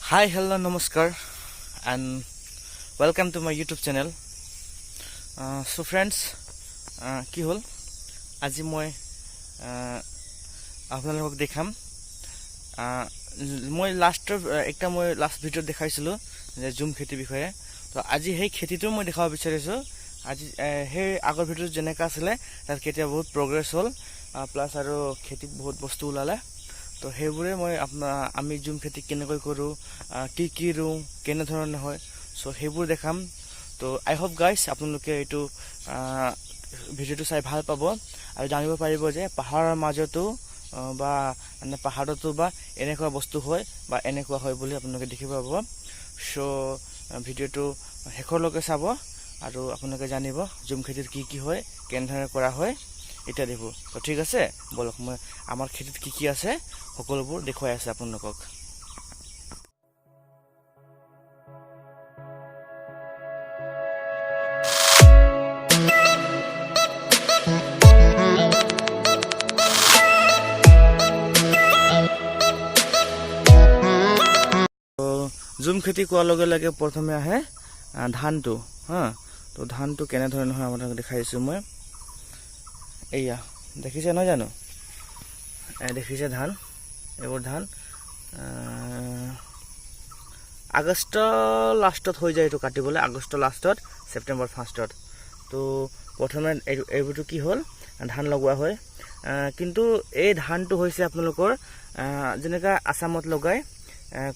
Hi, hello, namaskar, and welcome to my YouTube channel. So friends, কি হ'ল, আজি মই আপোনালোকক দেখাম। মই লাষ্টৰ একটা মই লাষ্ট ভিডিঅ'ত দেখাইছিলোঁ যে জুম খেতিৰ বিষয়ে। তো আজি সেই খেতিটো মই দেখাব বিচাৰিছোঁ। আজি সেই আগৰ ভিডিঅ'ত যেনেকুৱা আছিলে, তাত কেতিয়া বহুত প্ৰগ্ৰেছ হ'ল, প্লাছ আৰু খেতিত বহুত বস্তু ওলালে। তো সেইবোৰে মই আপোনাৰ আমি জুম খেতি কেনেকৈ কৰোঁ, কি কি ৰুওঁ, কেনেধৰণে হয়, চ' সেইবোৰ দেখাম। তো আই হোপ গাইজ, আপোনালোকে এইটো ভিডিঅ'টো চাই ভাল পাব আৰু জানিব পাৰিব যে পাহাৰৰ মাজতো বা মানে পাহাৰতো বা এনেকুৱা বস্তু হয় বা এনেকুৱা হয় বুলি আপোনালোকে দেখিব পাব। চ' ভিডিঅ'টো শেষলৈকে চাব আৰু আপোনালোকে জানিব জুম খেতিত কি কি হয়, কেনেধৰণে কৰা হয় ইত্যাদিবোৰ। তো ঠিক আছে, ব'লক, মই আমাৰ খেতিত কি কি আছে সকলোবোৰ দেখুৱাই আছে আপোনালোকক। জুম খেতি কোৱাৰ লগে লগে প্ৰথমে আহে ধানটো। হা, তো ধানটো কেনেধৰণে হয় আপোনাক দেখাই দিছোঁ মই। এইয়া দেখিছে নহয় জানো? দেখিছে ধান, এইবোৰ ধান আগষ্ট লাষ্টত হৈ যায় এইটো কাটিবলৈ, আগষ্ট লাষ্টত, ছেপ্টেম্বৰ ফাৰ্ষ্টত। তো প্ৰথমে এইবোৰটো কি হ'ল, ধান লগোৱা হয়। কিন্তু এই ধানটো হৈছে আপোনালোকৰ যেনেকুৱা আছামত লগায়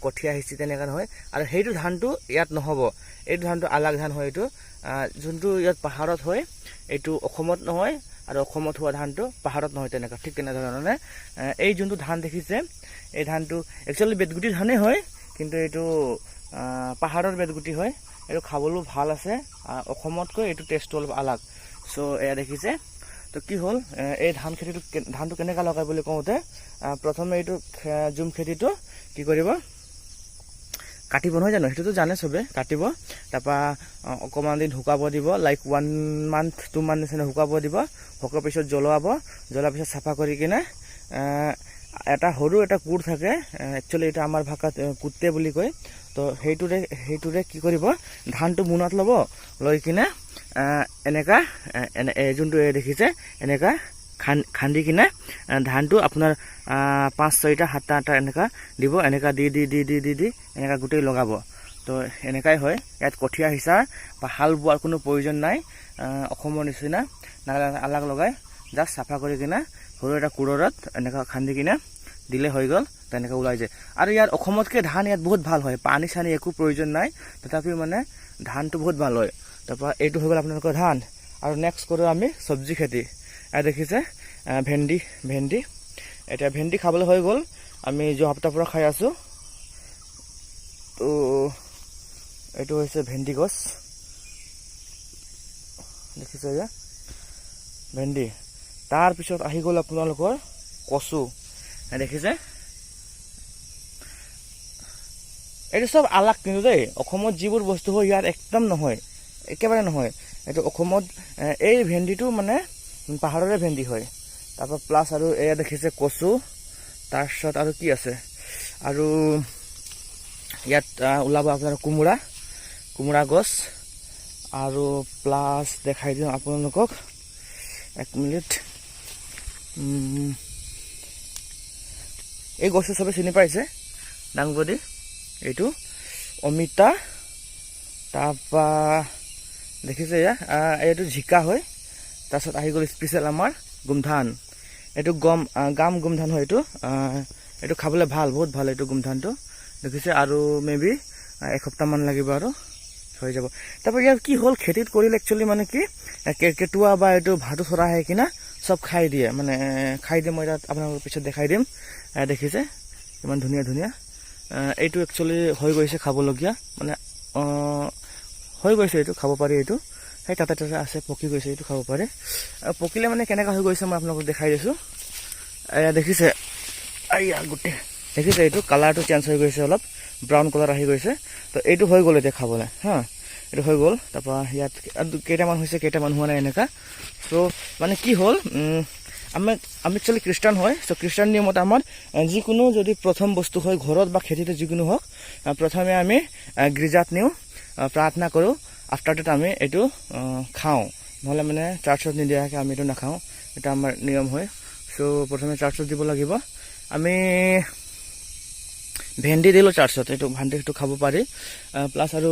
কঠীয়া সিঁচি, তেনেকুৱা নহয়। আৰু সেইটো ধানটো ইয়াত নহ'ব, এইটো ধানটো আলাগ ধান হয়। এইটো যোনটো ইয়াত পাহাৰত হয়, এইটো অসমত নহয় আৰু অসমত হোৱা ধানটো পাহাৰত নহয়, তেনেকুৱা ঠিক তেনেধৰণে। এই যোনটো ধান দেখিছে, এই ধানটো একচুৱেলি বেদগুটি ধানেই হয়, কিন্তু এইটো পাহাৰৰ বেদগুটি হয়। এইটো খাবলৈও ভাল আছে, অসমতকৈ এইটো টেষ্টটো অলপ আলাগ। চ' এয়া দেখিছে। তো কি হ'ল, এই ধান খেতিটো ধানটো কেনেকুৱা লগায় বুলি কওঁতে, প্ৰথমে এইটো জুম খেতিটো কি কৰিব, কাটিব নহয় জানো? সেইটোতো জানে চবে, কাটিব। তাৰপৰা অকণমান দিন শুকাব দিব, লাইক 1 মান্থ 2 মান্থ নিচিনা শুকাব দিব। শুকোৱাৰ পিছত জ্বলাব, জ্বলাৰ পিছত চাফা কৰি কিনে এটা সৰু এটা কোৰ থাকে, একচুৱেলি এইটো আমাৰ ভাষাত কুটে বুলি কয়। তো সেইটোৰে কি কৰিব, ধানটো মোনাত ল'ব, লৈ কিনে এনেকা এনে এই যোনটো এই দেখিছে, এনেকা খান্দি কিনে ধানটো আপোনাৰ পাঁচ, ছয়টা, সাতটা, আঠটা এনেকা দিব। এনেকা দি দি দি দি দি দি এনেকা গোটেই লগাব। তো এনেকাই হয়। ইয়াত কঠীয়া সিঁচাৰ বা হাল বোৱাৰ কোনো প্ৰয়োজন নাই অসমৰ নিচিনা। আলাগ লগাই জাষ্ট চাফা কৰি কিনে সৰু এটা কোৰত এনেকা খান্দি কিনে দিলে হৈ গ'ল, তেনেকৈ ওলাই যায়। আৰু ইয়াত অসমতকৈ ধান ইয়াত বহুত ভাল হয়, পানী চানী একো প্ৰয়োজন নাই, তথাপিও মানে ধানটো বহুত ভাল হয়। তাৰপৰা এইটো হৈ গ'ল আপোনালোকৰ ধান। আৰু নেক্সট কৰোঁ আমি চব্জি খেতি। ইয়াত দেখিছে ভেন্দি, ভেন্দি এতিয়া ভেন্দি খাবলৈ হৈ গ'ল, আমি যোৱা সপ্তাহৰ পৰা খাই আছোঁ। তো এইটো হৈছে ভেন্দি গছ, দেখিছে যে ভেন্দি। তাৰপিছত আহি গ'ল আপোনালোকৰ কচু। এ দেখিছে, এইটো চব আলাগ কিন্তু দেই। অসমত যিবোৰ বস্তু হয় ইয়াত একদম নহয়, একেবাৰে নহয়। এইটো অসমত এই ভেন্দিটো মানে পাহাৰৰে ভেন্দি হয়। তাৰপৰা প্লাছ আৰু এয়া দেখিছে কচু। তাৰপিছত আৰু কি আছে, আৰু ইয়াত ওলাব আপোনাৰ কোমোৰা, কোমোৰা গছ। আৰু প্লাছ দেখাই দিওঁ আপোনালোকক, এক মিনিট। এই গছটো চবে চিনি পাইছে, দাংবডি, এইটো অমিতা। তাৰপৰা দেখিছে এয়া এইটো জিকা হয়। তাৰপিছত আহি গ'ল স্পেচিয়েল আমাৰ গোমধান। এইটো গাম গোমধান হয় এইটো। এইটো খাবলৈ ভাল, বহুত ভাল এইটো গোমধানটো, দেখিছে। আৰু মে বি এসপ্তাহমান লাগিব আৰু হৈ যাব। তাৰপৰা ইয়াত কি হ'ল, খেতিত কৰিলে একচুৱেলি মানে কি, কেৰ্কেটুৱা বা এইটো ভাটৌ চৰাই আহে কিনে চব খাই দিয়ে, মানে খাই দিয়ে। মই তাত আপোনালোকৰ পিছত দেখাই দিম। দেখিছে ইমান ধুনীয়া ধুনীয়া। এইটো একচুৱেলি হৈ গৈছে খাবলগীয়া, মানে হৈ গৈছে, এইটো খাব পাৰি। এইটো সেই তাতে তাতে আছে, পকি গৈছে, এইটো খাব পাৰে। আৰু পকিলে মানে কেনেকুৱা হৈ গৈছে মই আপোনালোকক দেখাই দিছোঁ। এয়া দেখিছে, এয়া গোটেই দেখিছে, এইটো কালাৰটো চেঞ্জ হৈ গৈছে, অলপ ব্ৰাউন কালাৰ আহি গৈছে। তো এইটো হৈ গ'ল এতিয়া খাবলৈ। হা, এইটো হৈ গ'ল। তাৰপৰা ইয়াত আৰু কেইটামান হৈছে, কেইটামান হোৱা নাই এনেকুৱা। চ' মানে কি হ'ল, আমি একচুৱেলি খ্ৰীষ্টান হয়। চ' খ্ৰীষ্টান নিয়মত আমাৰ যিকোনো যদি প্ৰথম বস্তু হয় ঘৰত বা খেতিতে যিকোনো হওক, প্ৰথমে আমি গীৰ্জাত নিওঁ, প্ৰাৰ্থনা কৰোঁ, আফটাৰ ডেট আমি এইটো খাওঁ। নহ'লে মানে চাৰ্চত নিদিয়াকৈ আমি এইটো নাখাওঁ, এটা আমাৰ নিয়ম হয়। চ' প্ৰথমে চাৰ্চত দিব লাগিব। আমি ভেন্দি দিলোঁ চাৰ্চত, এইটো ভেন্দিটো খাব পাৰি। প্লাছ আৰু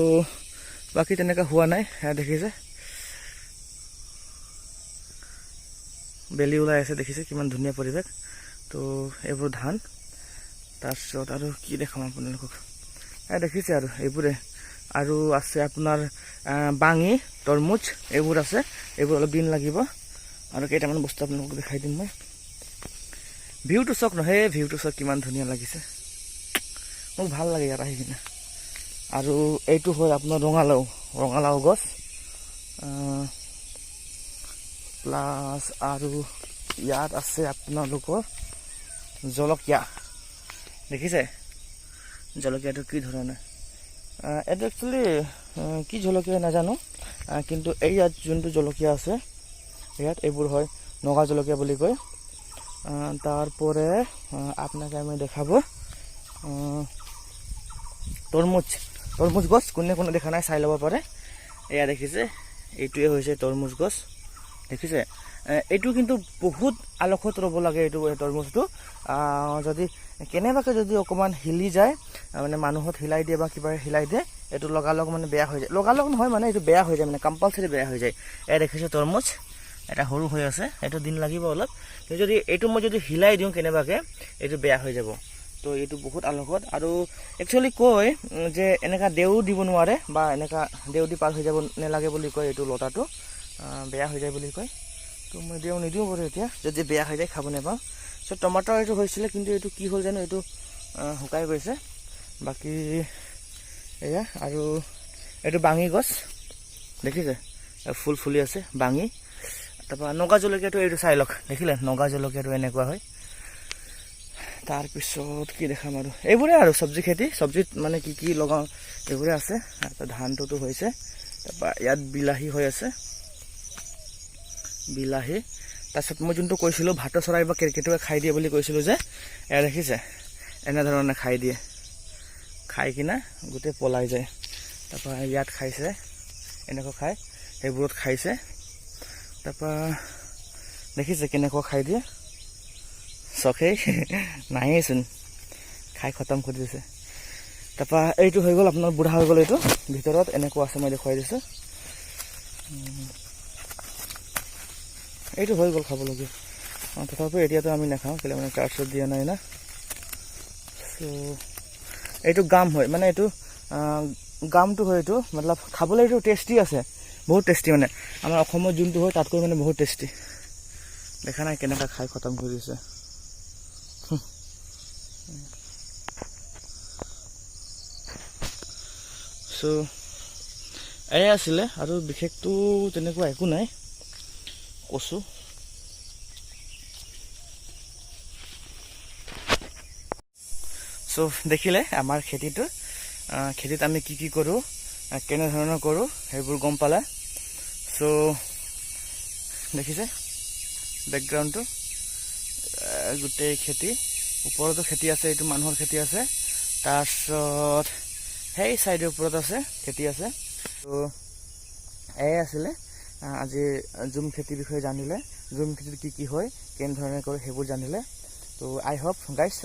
বাকী তেনেকুৱা হোৱা নাই। সেয়া দেখিছে বেলি ওলাই আছে, দেখিছে কিমান ধুনীয়া পৰিৱেশ। তো এইবোৰ ধান। তাৰপিছত আৰু কি দেখাম আপোনালোকক, এয়া দেখিছে আৰু এইবোৰে। আৰু আছে আপোনাৰ বাঙি, তৰমুজ এইবোৰ আছে, এইবোৰ অলপ দিন লাগিব। আৰু কেইটামান বস্তু আপোনালোকক দেখাই দিম মই। ভিউটো চাওক নহয়, সেই ভিউটো চাওক কিমান ধুনীয়া লাগিছে, মোক ভাল লাগে ইয়াত আহি কিনে। আৰু এইটো হ'ল আপোনাৰ ৰঙালাও, ৰঙালাও গছ। প্লাছ আৰু ইয়াত আছে আপোনালোকৰ জলকীয়া, দেখিছে জলকীয়াটো কি ধৰণে। এইটো একচুৱেলি কি জলকীয়া নাজানো, কিন্তু এই ইয়াত যোনটো জলকীয়া আছে ইয়াত এইবোৰ হয় নগা জলকীয়া বুলি কয়। তাৰপৰে আপোনাকে আমি দেখাব তৰমুজ, তৰমুজ গছ কোনে কোনে দেখা নাই চাই ল'ব পাৰে। এয়া দেখিছে, এইটোৱে হৈছে তৰমুজ গছ, দেখিছে। এইটো কিন্তু বহুত আলসত ৰ'ব লাগে এইটো তৰমুজটো। যদি কেনেবাকৈ যদি অকণমান হিলি যায়, মানে মানুহত হিলাই দিয়ে বা কিবা হিলাই দিয়ে, এইটো লগালগ মানে বেয়া হৈ যায়। লগালগ নহয় মানে এইটো বেয়া হৈ যায়, মানে কম্পালচাৰী বেয়া হৈ যায়। এয়া দেখিছে তৰমুজ এটা সৰু হৈ আছে, এইটো দিন লাগিব অলপ। কিন্তু যদি এইটো মই যদি হিলাই দিওঁ কেনেবাকৈ, এইটো বেয়া হৈ যাব। তো এইটো বহুত আলসত। আৰু একচুৱেলি কয় যে এনেকুৱা দেও দিব নোৱাৰে বা এনেকুৱা দেও দি পাৰ হৈ যাব নালাগে বুলি কয়, এইটো লতাটো বেয়া হৈ যায় বুলি কয়। তো মই দেও নিদিওঁ বাৰু এতিয়া, যদি বেয়া হৈ যায় খাব নাপাওঁ। চ' টমাটৰ এইটো হৈছিলে, কিন্তু এইটো কি হ'ল জানো, এইটো শুকাই গৈছে। বাকী এয়া আৰু এইটো বাঙি গছ, দেখিছে ফুল ফুলি আছে বাঙি। তাৰপৰা নগা জলকীয়াটো এইটো চাই লওক, দেখিলে নগা জলকীয়াটো এনেকুৱা হয়। তাৰপিছত কি দেখাম আৰু, এইবোৰে আৰু চব্জি খেতি, চব্জিত মানে কি কি লগাওঁ এইবোৰে আছে। তাৰপৰা ধানটোতো হৈছে, তাৰপৰা ইয়াত বিলাহী হৈ আছে, বিলাহী। তাৰপিছত মই যোনটো কৈছিলোঁ ভাটৌ চৰাই বা কেৰ্কেটুৱাই খাই দিয়ে বুলি কৈছিলোঁ যে, এয়া দেখিছে এনেধৰণে খাই দিয়ে, খাই কিনে গোটেই পলাই যায়। তাৰপৰা ইয়াত খাইছে, এনেকুৱা খায়, সেইবোৰত খাইছে। তাৰপৰা দেখিছে কেনেকুৱা খাই দিয়ে, চখেই নাহেইচোন, খাই খতম কৰি দিছে। তাৰপৰা এইটো হৈ গ'ল আপোনাৰ বুঢ়া হৈ গ'ল, এইটো ভিতৰত এনেকুৱা আছে, মই দেখুৱাই দিছোঁ। এইটো হৈ গ'ল খাবলগীয়া। তথাপিও এতিয়াতো আমি নাখাওঁ, কেলৈ মানে চাৰ্চত দিয়া নাই না। চ' এইটো গাম হয়, মানে এইটো গামটো হয়, এইটো মতলব খাবলৈ এইটো টেষ্টি আছে, বহুত টেষ্টি। মানে আমাৰ অসমত যোনটো হয় তাতকৈ মানে বহুত টেষ্টি। দেখা নাই কেনেকুৱা খাই খতম কৰি দিছে। চ' এয়াই আছিলে আৰু বিশেষটো তেনেকুৱা একো নাই। কচু চ' দেখিলে আমাৰ খেতিটো, খেতিত আমি কি কি কৰোঁ, কেনেধৰণৰ কৰোঁ সেইবোৰ গম পালে। চ' দেখিছে বেকগ্ৰাউণ্ডটো গোটেই খেতি, ওপৰতো খেতি আছে, এইটো মানুহৰ খেতি আছে। তাৰপিছত সেই চাইডৰ ওপৰত আছে খেতি আছে। ত' এয়াই আছিলে আজি জুম খেতিৰ বিষয়ে জানিলে, জুম খেতিত কি কি হয়, কেনেধৰণে কৰে সেইবোৰ জানিলে। ত' আই হোপ গাইজ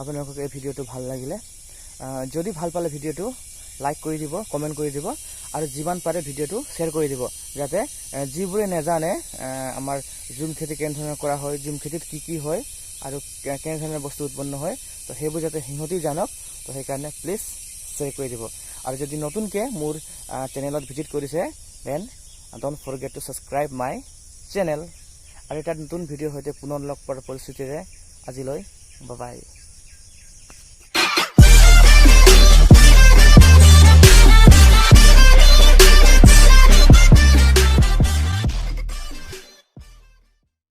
আপোনালোকক এই ভিডিঅ'টো ভাল লাগিলে। যদি ভাল পালে ভিডিঅ'টো লাইক কৰি দিব, কমেণ্ট কৰি দিব, আৰু যিমান পাৰে ভিডিঅ'টো শ্বেয়াৰ কৰি দিব, যাতে যিবোৰে নাজানে আমাৰ জুম খেতি কেনেধৰণে কৰা হয়, জুম খেতিত কি কি হয় আৰু কেনেধৰণে বস্তু উৎপন্ন হয়, তো সেইবোৰ যাতে সিহঁতিও জানক। তো সেইকাৰণে প্লিজ শ্বেয়াৰ কৰি দিব। আৰু যদি নতুনকৈ মোৰ চেনেলত ভিজিট কৰিছে, then don't forget to subscribe my channel. আৰু এটা নতুন ভিডিঅ'ৰ সৈতে পুনৰ লগ পোৱাৰ পৰিস্থিতিৰে আজিলৈ বাই।